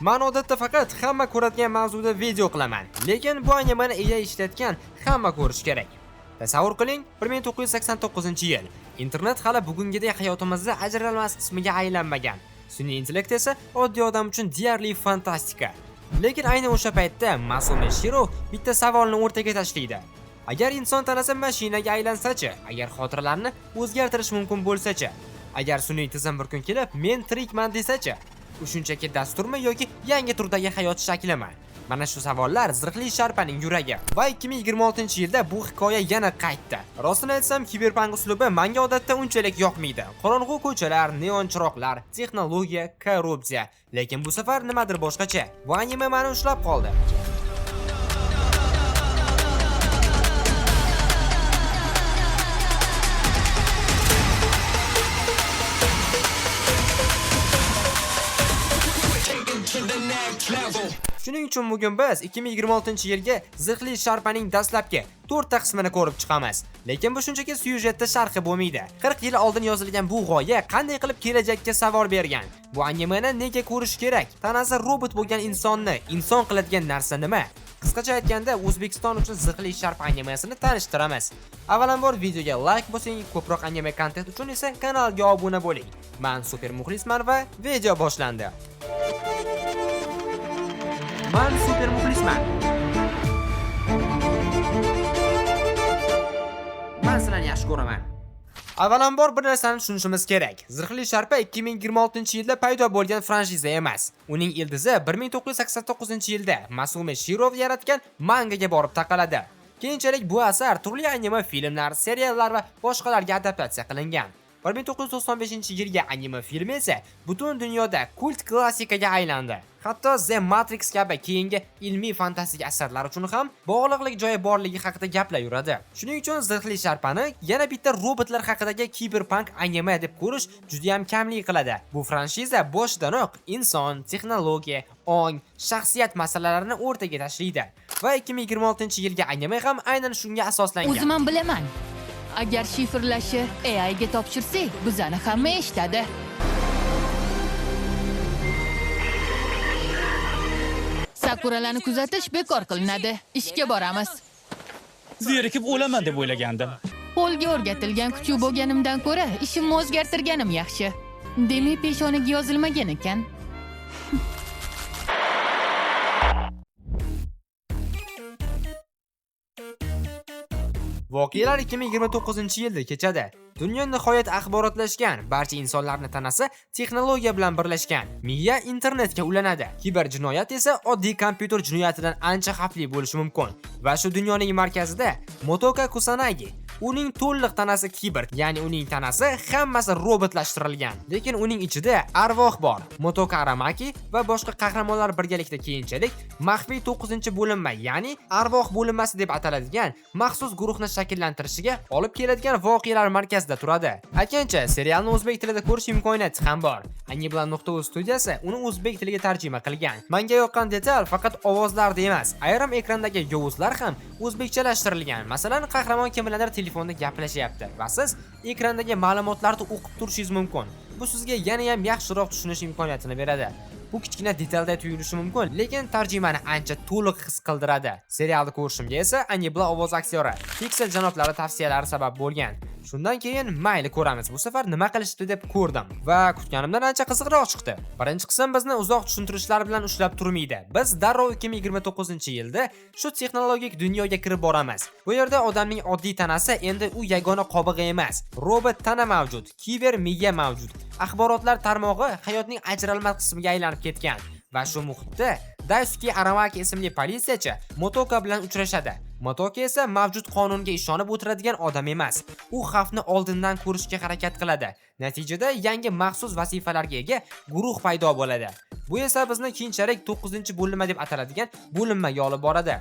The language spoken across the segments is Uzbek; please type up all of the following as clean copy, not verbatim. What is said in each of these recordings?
Men odatda faqat hamma ko'radigan mavzuda video qilaman. Lekin bu animeni AI ishlatgan hamma ko'rish kerak. Tasavvur qiling, 1989-yil. Internet hali bugungidek hayotimizda ajralmas qismiga aylanmagan. Sun'iy intellekt esa oddiy odam uchun deyarli fantastika. Lekin aynan o'sha paytda Masumi Shiro bitta savolni o'rtaga tashlaydi. Agar inson tanasi mashinaga aylansa-chi, agar xotiralarni o'zgartirish mumkin bo'lsa-chi, agar sun'iy tizim bir kun kelib men tirikman desa-chi, u shunchaki dasturmi yoki yangi turdagi hayot shaklimi? Mana shu savollar zirhli sharpaning yuragi. Va 2026-yilda bu hikoya yana qaytdi. Rostini aytsam, kiberpunk uslubi menga odatda unchalik yoqmaydi. Qorong'u ko'chalar, neon chiroqlar, texnologiya, korrupsiya. Lekin bu safar nimadir boshqacha. Bu anime meni ushlab qoldi. Shuning uchun bugun biz 2026-yilgi Zirhli sharpaning dastlabki 4 ta qismini ko'rib chiqamiz. Lekin bu shunchaki syujetda sharhi bo'lmaydi. 40 yil oldin yozilgan bu g'oya qanday qilib kelajakka savol bergan? Bu animeni nega ko'rish kerak? Tanasi robot bo'lgan insonni inson qiladigan narsa nima? Qisqacha aytganda, O'zbekiston uchun Zirhli sharpa animesini tanishtiramiz. Avvalambor videoga like bosing, ko'proq anime kontent uchun esa kanalga obuna bo'ling. Men super muxlisman va video boshlandi. Man super muxlisman. Man sizlarni yaxshi ko'raman. Avvalambor bir narsani tushunishimiz kerak. Zirhli sharpa 2026-yilda paydo bo'lgan franshiza emas. Uning ildizi 1989-yilda Masumi Shirov yaratgan mangaga borib taqaladi. Keyinchalik bu asar turli anime filmlar, seriallar va boshqalarga adaptatsiya qilingan. 1995-yilgi anime filmi esa butun dunyoda kult klassikaga aylandi. Hatto The Matrix kabi keyingi ilmiy fantastik asarlar uchun ham bog'liqlik joyi borligi haqida gaplar yuradi. Shuning uchun Zirhli sharpani yana bitta robotlar haqidagi kiberpunk anime deb ko'rish juda ham kamlik qiladi. Bu franshiza boshidanoq inson, texnologiya, ong, shaxsiyat masalalarini o'rtaga tashlaydi. Va 2026-yilgi anime ham aynan shunga asoslangan. O'zim ham bilaman. Agar shifrlashi AI ga topshirsak, bizani hamma eshitadi. Sakuralarni kuzatish bekor qilinadi. Ishga boramiz. Zerikib o'laman deb o'ylagandim. Qo'lga o'rgatilgan kuchuk bo'lganimdan ko'ra, ishimni o'zgartirganim yaxshi. Demak, peshonaga yozilmagan ekan. Voqealar 2029-yilda kechadi. Dunyo nihoyat axborotlashgan, barcha insonlarning tanasi texnologiya bilan birlashgan. Miya internetga ulanadi. Kiber jinoyat esa oddiy kompyuter jinoyatidan ancha xavfli bo'lishi mumkin. Va shu dunyoning markazida Motoka Kusanagi. Uning to'liq tanasi kiber, ya'ni uning tanasi hammasi robotlashtirilgan. Lekin uning ichida arvoh bor. Motoka Aramaki va boshqa qahramonlar birgalikda keyinchalik maxfiy 9-bo'linma, ya'ni arvoh bo'linmasi deb ataladigan maxsus guruhni shakllantirishiga olib keladigan voqealar markazida turadi. Aytgancha, serialni o'zbek tilida ko'rish imkoniyati ham bor. Aniblan.uz studiyasi uni o'zbek tiliga tarjima qilgan. Menga yoqqan detal faqat ovozlarda emas, ayrim ekrandagi yovuzlar ham o'zbekchalashtirilgan. Masalan, qahramon kim bilandir telefonda gaplashyapti va siz ekrandagi ma'lumotlarni o'qib turishingiz mumkin. Bu sizga yana ham yaxshiroq tushunish imkoniyatini beradi. Bu kichkina detalday tuyulishi mumkin, lekin tarjimani ancha to'liq his qildiradi. Serialni ko'rishimga esa Anibla ovoz aktyori Pixel janoblari tavsiyalari sabab bo'lgan. Shundan keyin mayli ko'ramiz, bu safar nima qilishdi deb ko'rdim va kutganimdan ancha qiziqroq chiqdi. Birinchi qism bizni uzoq tushuntirishlar bilan ushlab turmaydi. Biz darrov 2029-yilda shu texnologik dunyoga kirib boramiz. Bu yerda odamning oddiy tanasi endi u yagona qobig'i emas. Robot tana mavjud, kiber miya mavjud. Axborotlar tarmog'i hayotning ajralmas qismiga aylanib ketgan. Va shu muhitda Daisuke Aramaki ismli politsiyachi Motoka bilan uchrashadi. Motoka esa mavjud qonunga ishonib o'tiradigan odam emas. U xavfni oldindan ko'rishga harakat qiladi. Natijada yangi maxsus vazifalarga ega guruh paydo bo'ladi. Bu esa bizni keyinchalik 9-bo'linma deb ataladigan bo'linmaga olib boradi.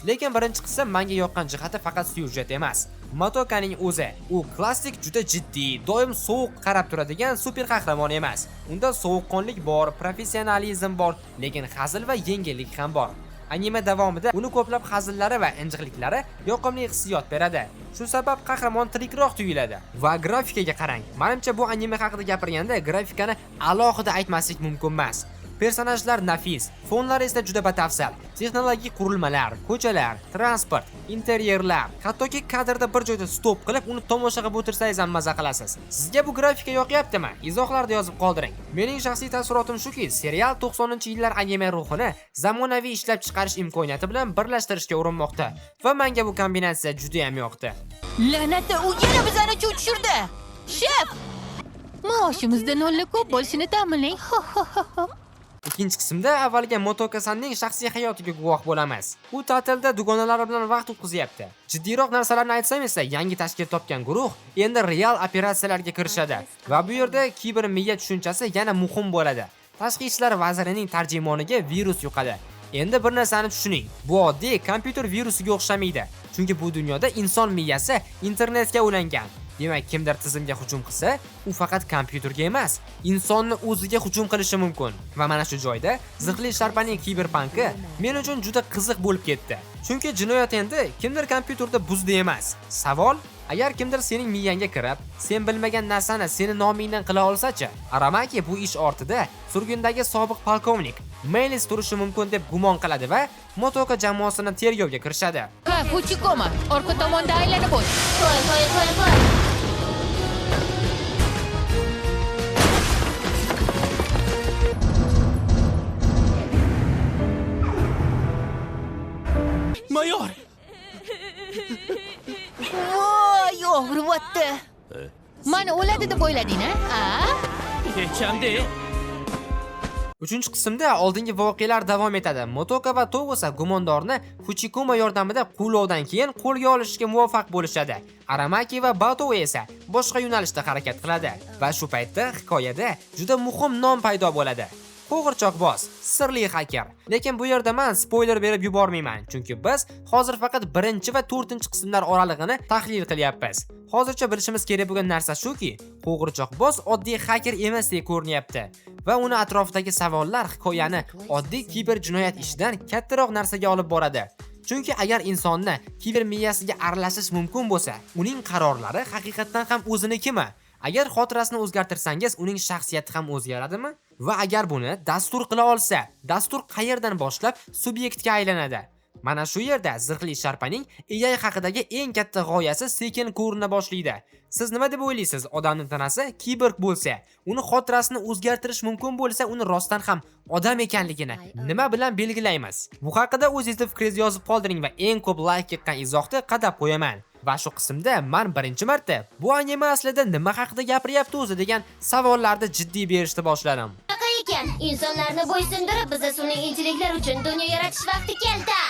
Lekin birinchi qism menga yoqqan jihati faqat syujet emas. Motokaning o'zi, u klassik juda jiddiy, doim sovuq qarab turadigan super qahramon emas. Unda sovuqqonlik bor, professionalizm bor, lekin hazil va yengillik ham bor. Anime davomida uni ko'plab hazillari va injiqliklari yoqimli hissiyot beradi. Shu sabab qahramon tirikroq tuyuladi. Va grafikaga qarang. Menimcha bu anime haqida gapirganda grafikani alohida aytmaslik mumkin emas. Personajlar nafis, fonlar esa juda batafsil. Texnologik qurilmalar, ko'chalar, transport, interyerlar, hattoki kadrda bir joyda stop qilib, uni tomosha qilib o'tirsangiz ham maza qilasiz. Sizga bu grafika yoqyaptimi? Izohlarda yozib qoldiring. Mening shaxsiy taassurotim shuki, serial 90-yillar anime ruhini zamonaviy ishlab chiqarish imkoniyati bilan birlashtirishga urinmoqda va menga bu kombinatsiya juda ham yoqdi. La'nati, u yana bizani chuv tushirdi. Shef! Maoshimizda nolli ko'p bo'lishini ta'minlang. Ho, ho, ho, ho. Ikkinchi qismda avvaliga Motoka-sanning shaxsiy hayotiga guvoh bo'lamiz. U ta'tilda dugonalari bilan vaqt o'tkazyapti. Jiddiyroq narsalarni aytsam esa, yangi tashkil topgan guruh endi real operatsiyalarga kirishadi va bu yerda kiber miya tushunchasi yana muhim bo'ladi. Tashqi ishlar vazirining tarjimoniga virus yuqadi. Endi bir narsani tushuning. Bu oddiy kompyuter virusiga o'xshamaydi. Chunki bu dunyoda inson miyasi internetga ulangan. Demak, kimdir tizimga hujum qilsa, u faqat kompyuterga emas, insonni o'ziga hujum qilishi mumkin. Va mana shu joyda zirhli sharpaning kiberpanki men uchun juda qiziq bo'lib ketdi. Chunki jinoyat endi kimdir kompyuterda buzdi emas. Savol: agar kimdir sening miyangga kirib, sen bilmagan narsani seni nomingdan qila olsa-chi? Aramaki bu ish ortida surgundagi sobiq polkovnik Melis turishi mumkin deb gumon qiladi va Motoka jamoasini tergovga kirishadi. Ha, Fuchikoma, orqa tomonda aylanib o't. Qo'y, qo'y, qo'y, qo'y. Mayor! Voy, og'riyapti. Mani o'ladi deb o'ylading, a? Hechamde. Uchinchi qismda oldingi voqealar davom etadi. Motoka va Togusa gumondorni Fuchikoma yordamida quvlovdan keyin qo'lga olishga muvaffaq bo'lishadi. Aramaki va Bato esa boshqa yo'nalishda harakat qiladi va shu paytda hikoyada juda muhim nom paydo bo'ladi. Qo'g'irchoqboz, sirli xaker. Lekin bu yerda men spoiler berib yubormayman, chunki biz hozir faqat 1 va 4 qismlar oralig'ini tahlil qilyapmiz. Hozircha bilishimiz kerak bo'lgan narsa shuki, qo'g'irchoqboz oddiy xaker emasdek ko'rinyapti va uni atrofidagi savollar hikoyani oddiy kiber jinoyat ishidan kattaroq narsaga olib boradi. Chunki agar insonni kiber miyasiga aralashish mumkin bo'lsa, uning qarorlari haqiqatdan ham o'zinikimi? Agar xotirasini o'zgartirsangiz, uning shaxsiyati ham o'zgaradimi? Va agar buni dastur qila olsa, dastur qayerdan boshlab subyektga aylanadi? Mana shu yerda zirhli sharpaning AI haqidagi eng katta g'oyasi sekin ko'rina boshlaydi. Siz nima deb o'ylaysiz? Odamning tanasi kiborg bo'lsa, uni xotirasini o'zgartirish mumkin bo'lsa, uni rostdan ham odam ekanligini nima bilan belgilaymiz? Bu haqida o'zingizni fikringizni yozib qoldiring va eng ko'p like yiqqan izohni qadab qo'yaman. Va shu qismda men birinchi marta bu anime aslida nima haqida gapiryapti o'zi degan savollarni jiddiy berishni boshladim. Shunaqa ekan, insonlarni bo'ysundirib, biza sun'iy intellektlar uchun dunyo yaratish vaqti keldi.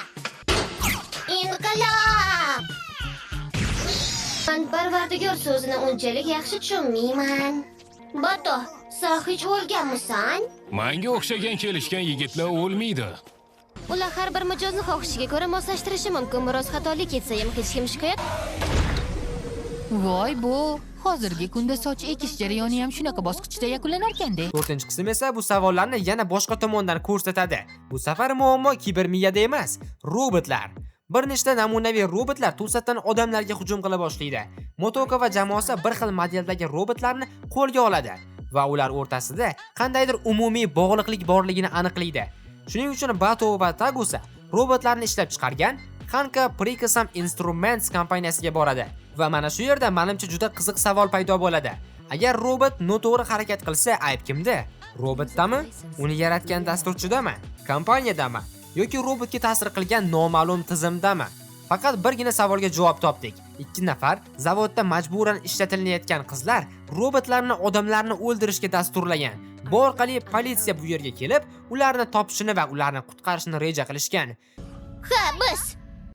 Inqilob! Men Parvardigor so'zini unchalik yaxshi tushunmayman. Bato, sen hech o'lganmisan? Menga o'xshagan kelishgan yigitlar o'lmaydi. Ular har bir mijozni xohishiga ko'ra moslashtirishi mumkin. Biroz xatolik etsa ham hech kim shikoyat. Voy bu, hozirgi kunda soch ekish jarayoni ham shunaqa bosqichda yakunlanarkan-da. 4 qism esa bu savollarni yana boshqa tomondan ko'rsatadi. Bu safar muammo kiber miyada emas, robotlar. Bir nechta namunaviy robotlar to'satdan odamlarga hujum qila boshlaydi. Motoka va jamoasi bir xil modeldagi robotlarni qo'lga oladi va ular o'rtasida qandaydir umumiy bog'liqlik borligini aniqlaydi. Shuning uchun Bato va Tagusa robotlarni ishlab chiqargan Hanka Pricasam Instruments kompaniyasiga boradi. Va mana shu yerda menimcha juda qiziq savol paydo bo'ladi. Agar robot noto'g'ri harakat qilsa, ayb kimda? Robotdami? Uni yaratgan dasturchidami? Kompaniyadami? Yoki robotga ta'sir qilgan noma'lum tizimdami? Faqat birgina savolga javob topdik. 2 nafar zavodda majburan ishlatilayotgan qizlar robotlarni odamlarni o'ldirishga dasturlagan. Bu orqali politsiya bu yerga kelib, ularni topishini va ularni qutqarishni reja qilishgan. Ha, biz.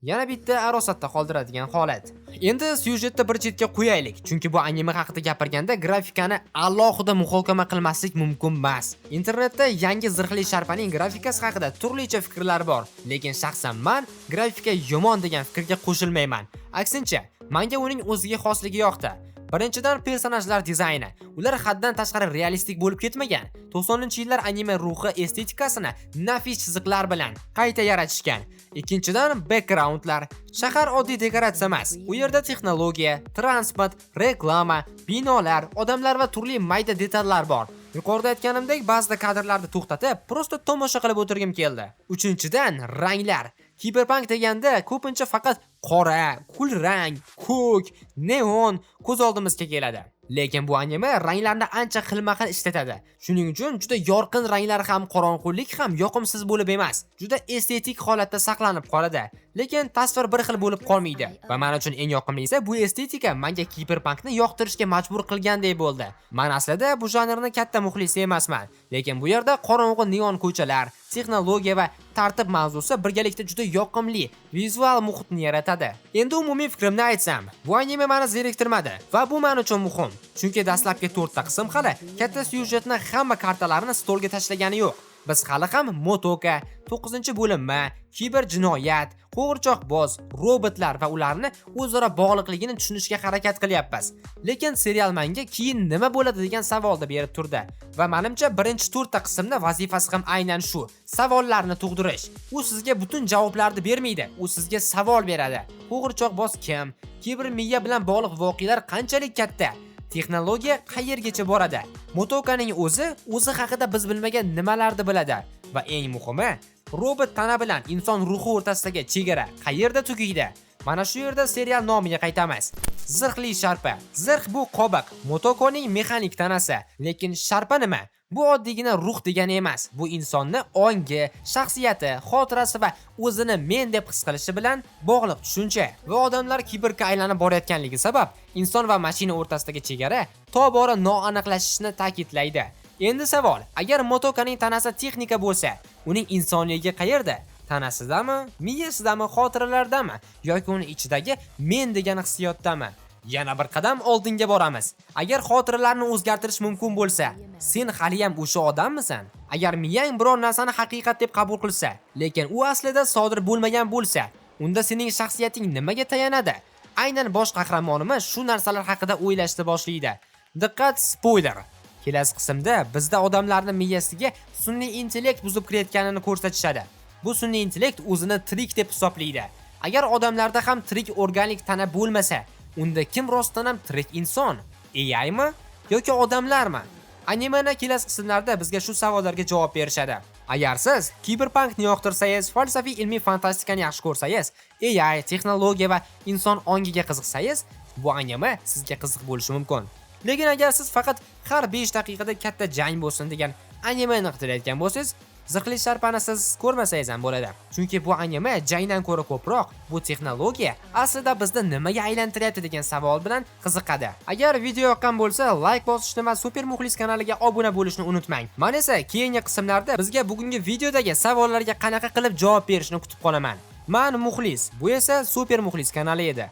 Yana bitta arosatda qoldiradigan holat. Endi syujetni bir chetga qo'yaylik, chunki bu anime haqida gapirganda grafikani alohida muhokama qilmaslik mumkin emas. Internetda yangi zirhli sharpaning grafikasi haqida turlicha fikrlar bor, lekin shaxsan men grafika yomon degan fikrga qo'shilmayman. Aksincha, menga uning o'ziga xosligi yoqdi. Birinchidan, personajlar dizayni. Ular haddan tashqari realistik bo'lib ketmagan. 90-yillar anime ruhi estetikasini nafis chiziqlar bilan qayta yaratishgan. Ikkinchidan, backgroundlar. Shahar oddiy dekoratsiya emas. U yerda texnologiya, transport, reklama, binolar, odamlar va turli mayda detallar bor. Yuqorida aytganimdek, ba'zida kadrlarni to'xtatib, просто tomosha qilib o'tirgim keldi. Uchinchidan, ranglar. Kiberpunk deganda ko'pincha faqat qora, kulrang, ko'k, neon ko'z oldimizga keladi. Lekin bu anime ranglarni ancha xilma-xil ishlatadi. Shuning uchun juda yorqin ranglar ham, qorong'ulik ham yoqimsiz bo'lib emas, juda estetik holatda saqlanib qoladi. Lekin tasvir bir xil bo'lib qolmaydi. Va men uchun eng yoqimlisi, bu estetika menga kiberpunkni yoqtirishga majbur qilgandek bo'ldi. Men aslida bu janrni katta muxlisi emasman, lekin bu yerda qorong'u neon ko'chalar, texnologiya va tartib mavzusi birgalikda juda yoqimli vizual muhitni yaratadi. Endi umumiy fikrimni aytsam, bu anime meni zeriktirmadi va bu men uchun muhim. Chunki dastlabki 4 ta qism hali katta syujetni hamma kartalarini stolga tashlagani yo'q. Biz hali ham Motoka, 9-bo'linma, kiber jinoyat, qo'g'irchoqboz, robotlar va ularni o'zaro bog'liqligini tushunishga harakat qilyapmiz. Lekin serial menga keyin nima bo'ladi degan savolni berib turdi. Va menimcha birinchi 4 ta qismda vazifasi ham aynan shu, savollarni tug'dirish. U sizga butun javoblarni bermaydi, u sizga savol beradi. Qo'g'irchoqboz kim? Kiber miya bilan bog'liq voqealar qanchalik katta? Texnologiya qayergacha boradi? Motokaning o'zi haqida biz bilmagan nimalarni biladi? Va eng muhimi, robot tana bilan inson ruhi o'rtasidagi chegara qayerda tugaydi? Mana shu yerda serial nomiga qaytamiz. Zirhli sharpa. Zirh bu qobiq, Motokoning mexanik tanasi. Lekin sharpa nima? Bu oddiygina ruh degani emas. Bu insonni ongi, shaxsiyati, xotirasi va o'zini men deb his qilishi bilan bog'liq tushuncha. Va odamlar kiberga aylanib borayotganligi sabab inson va mashina o'rtasidagi chegara tobora noaniqlashishini ta'kidlaydi. Endi savol, agar Motokaning tanasi texnika bo'lsa, uning insonligi qayerda? Tanasidami, miyasidami, xotiralardami yoki uni ichidagi men degan hissiyotdami? Yana bir qadam oldinga boramiz. Agar xotiralarni o'zgartirish mumkin bo'lsa, sen haliyam o'sha odammisan? Agar miyang biror narsani haqiqat deb qabul qilsa, lekin u aslida sodir bo'lmagan bo'lsa, unda sening shaxsiyating nimaga tayanadi? Aynan bosh qahramonimiz shu narsalar haqida o'ylashni boshlaydi. Diqqat, spoiler! Kelasi qismda bizda odamlarning miyasiga sun'iy intellekt buzib kirayotganini ko'rsatishadi. Bu sun'iy intellekt o'zini tirik deb hisoblaydi. Agar odamlarda ham tirik organik tana bo'lmasa, unda kim rostdan ham tirik inson? AImi yoki odamlarmi? Animeni kelasi qismlarda bizga shu savollarga javob berishadi. Agar siz kiberpunkni yoqtirsangiz, falsafiy ilmiy fantastikani yaxshi ko'rsangiz, AI, texnologiya va inson ongiga qiziqsangiz, bu anime sizga qiziq bo'lishi mumkin. Lekin agar siz faqat har 5 daqiqada katta jang bo'lsin degan animeni qidirayotgan bo'lsangiz, Zirhli sharpani siz ko'rmasangiz ham bo'ladi. Chunki bu anime jangdan ko'ra ko'proq bu texnologiya aslida bizni nimaga aylantiryapti degan savol bilan qiziqadi. Agar video yoqqan bo'lsa, like bosishni va Super Muxlis kanaliga obuna bo'lishni unutmang. Men esa keyingi qismlarda bizga bugungi videodagi savollarga qanaqa qilib javob berishni kutib qolaman. Men Muxlis, bu esa Super Muxlis kanali edi.